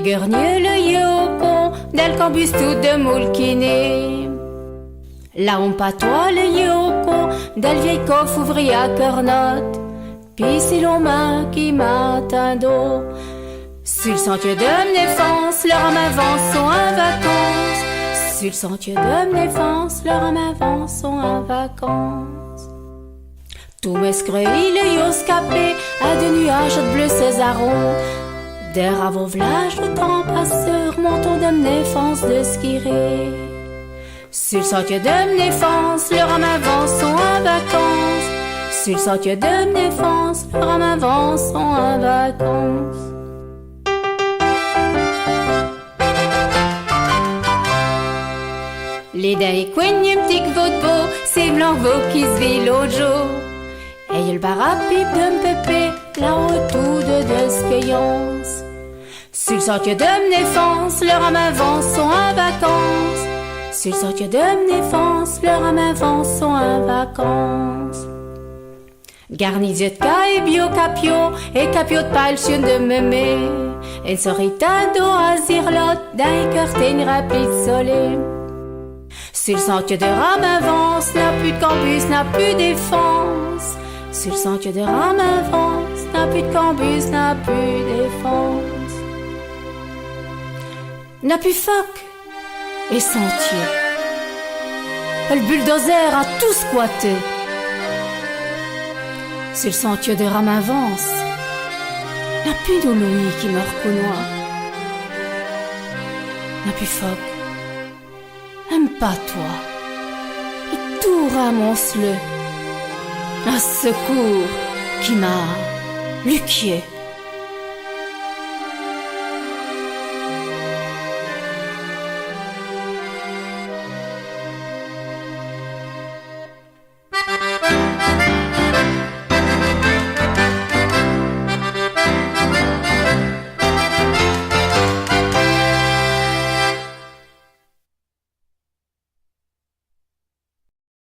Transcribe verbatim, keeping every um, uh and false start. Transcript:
Guèrgnî lès yèts au pont, dèl cambus tout d'moulkinî. Là on patoit lès yèts au pont, dèl vièl cofe ouvrî a cornotes. Pis si l'on m'a qui m'atindot. Su l' sentieu dè m'n-èfance, lès rames avance sont in vacances. Su l' sentieu dè m'n-èfance, lès rames avance sont in vacances. Tout mès crèyît lès yèts scapés a dès nuajes d' bleus cèsarons. Dè rave au v'lâje, au timps passé, r'montant dè m'n-èfance dè skî rét. Su l' sentieu dè m'n-èfance, lès rames avance sont in vacances. Su l' sentieu dè m'n-èfance, lès rames avance sont in vacances. Lès dints i cwègnèt m' tic vôdevô, c'èst m' langue vôye qui s' vît l'aute djoû. Èt l' barapîpe dè m' pèpè, là-haut tout dè, dè s' quèyance. Su l' sentieu dè m'n-èfance, lès rames avance sont in vacances. Su l' sentieu dè m'n-èfance, lès rames avance sont in vacances. Guèrgnî d' caye, biau capiau, èt capiau d' pâle su dè mèmé. Ène sorite a dos azîrlotes, dins i keûr tènêre plis d' solé. Su l' sentieu dè rames avance, n'a pus d' cambus, n'a pus d'èfance. Su l' sentieu dè rames avance, n'a pus d' cambus, n'a pus d'èfance. N'a pus foc èt sentieu. Èl bulldozer a tout scwaté. Su l' sentieu dè rames avance, n'a pus d' lwîs qui m' r'conwè. N'a pus foc. Èm' patois, èt tout ramoncelé. A secoûrs, qui m'a lukié.